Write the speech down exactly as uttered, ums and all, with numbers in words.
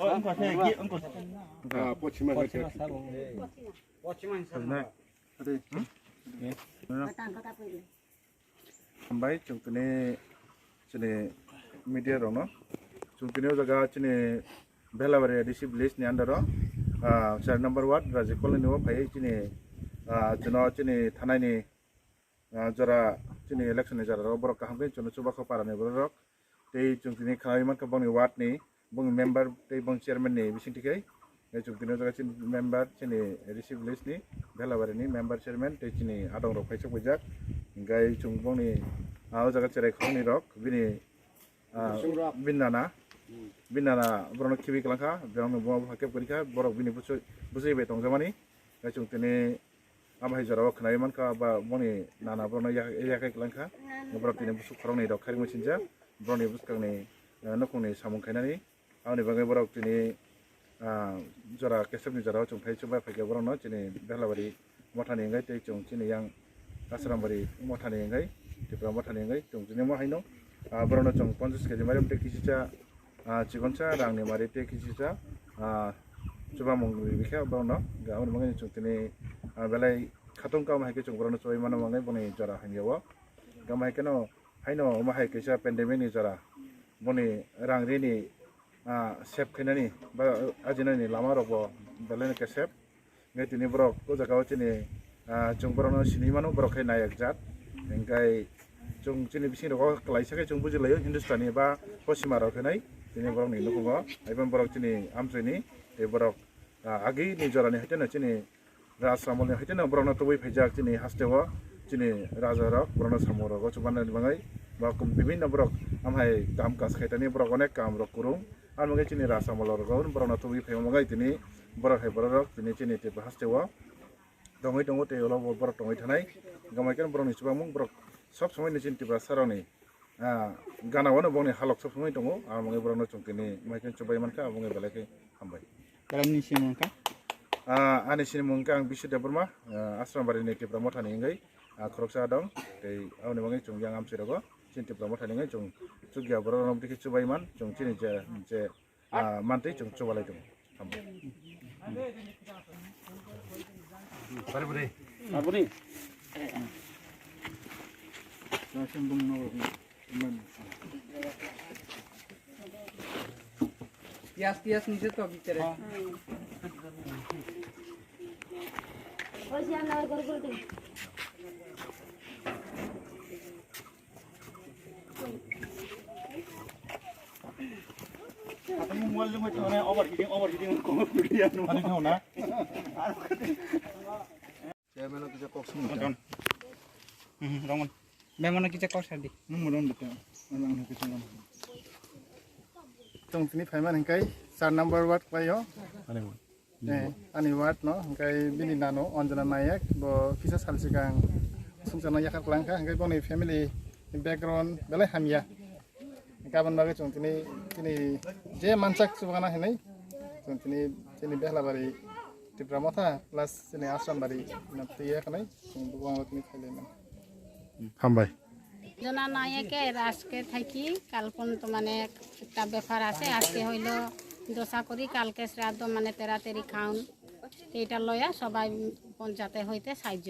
Ah, pochima. Pochima. Ade. Hmm? Matang kota pwile. Hambai, chwng tini chini media rokno. Chwng tini o jaga chini Bhelabari A D C village ni under o, ah, char number ward, Raji Colony o phai chini, ah, chwngno chini thanai ni, ah, jora chini election ni jora rok borok kaham khe chwngno chuba kha para ni borok rok. Tei chwng tini khlaiwi mankha bongni ward ni, bongni member tei bong chairman ni bising tikhai. Tei chwng tini o jaga chini member chini A D C village ni Bhelabari ni member chairman tei chini adong rok phai sok wijak. Hinkhe chwng bongni, ah, o jaga cherai khoroknwi rok bini, ah, bini nana, bini nana borokno khibi kwlangkha, borokno buma bupha kep kwrwikha, borok bini bwswi, bwswi bai tongjamani. Tei chwng tini Amo hai jorao khwnai mankha ba boni nana borokno yak-, yakhai kwlangkha. Borok tini bwswk khoroknwi rok khairokma sinjak. Borokni bwskangni, eh, nukhungni samung khainani. Aboni bagwi borok tini, ah, jora kesepni jorao chwng phai chwngbai phaikha borokno chini Bhelabari mothani wngwi tei chwng chini yang Asrambari mothani wngwi, Tripura mothani wngwi chwng chini mo haino, ah, borokno chwng ponchash kg mairum tei kisicha ah, chikonsa rangni mari tei kisicha, ah, chubamung ribikha borokno. Aboni bagwi chwng tini, ah, belai khatung kama hai khe chwng borokno chubai mano mangai boni jora hamya o. Kama hai kheno haino omo hai kaisa pandemic ni jora. Boni rang rini, ah, save khainani ba ajinani lama rokbo belai no khe save. Hingke tini borok o jaga o chini, ah, chwng borokno sinui mano, borok khe nayak jat. Hingke chwng chini bising rogo kwlaisa khe chwng buji laio Hindustani ba Poschima rok hinui tini borokni nukhungo. Haiphano borok chini amchwini tei borok, ah, agini jorani haiteno chini Raj Samol ni haiteno borokno tubui phaijak chini hasteo chini raja rok borokno samung rogo chubanani bagwi ba bibinno borok amhai kam kaj khaitani borok onek kam rok kwrwng. Amo khe chini Raj Samol rok borokno tubui phaima bagwi tini borok hai borok rok tini chini Tripura hasteo tongwi tongo tei ulo bo borok tongwi thanai. Hingke mai khe borokni chubamung borok sob somoi ni chini Tripura saroni, ah, gana wano bongni halok sob somoi tongo. Amo wngwi borokno chwng tini mai khe chubai mankha, abo wngwi belai khe hambai. Kalamni sinimung kha? Ah, ani sinimung khe ang Bishu Debbarma, ah, Asrambari ni Tripura mothani wngwi, ah, khoroksa dong. Tei aboni bagwi chwng yang amchai rogo chini Tripura mothani wngwi chwng chukya borok rok tei khe chubai man chwng chini je, je Ah, mantwi chwng chubalai tongo. Tamo. Aboni. Piyas, piyas nise to bitere. Atau mau mual lu macam mana? Overheating, overheating, kau kemudian. Ada tahu na? Saya mana kita kok semua. Rongon. Hmm, rongon. Memang kita kok sadi. Nung mau dong kita. Memang kita dong. Tong sini payment hingkai sar number ward payo. Ada. Eh, ani ward no, hingkai bini nano Anjana Nayak, bo kisa sal sikang sumsano yakar kwlangkha, hingkai boni family background belai hamya. Gabon bagwi chwng tini, tini je mansak chubana hinwi, chwng tini, chini Behlabari Tipra Motha plus chini Asrambari na twiya khanai, chwng bukwang tini khailai man. Hambai. Jona naye ke আজকে থাকি কাল পর্যন্ত মানে একটা ব্যাপার আছে, আজকে হইলো দোসা করি, কালকে শ্রাদ্ধ মানে তেরাতেরি খাওন, এইটা লয়া সবাই পঞ্চায়েতে হইতে সাহায্য।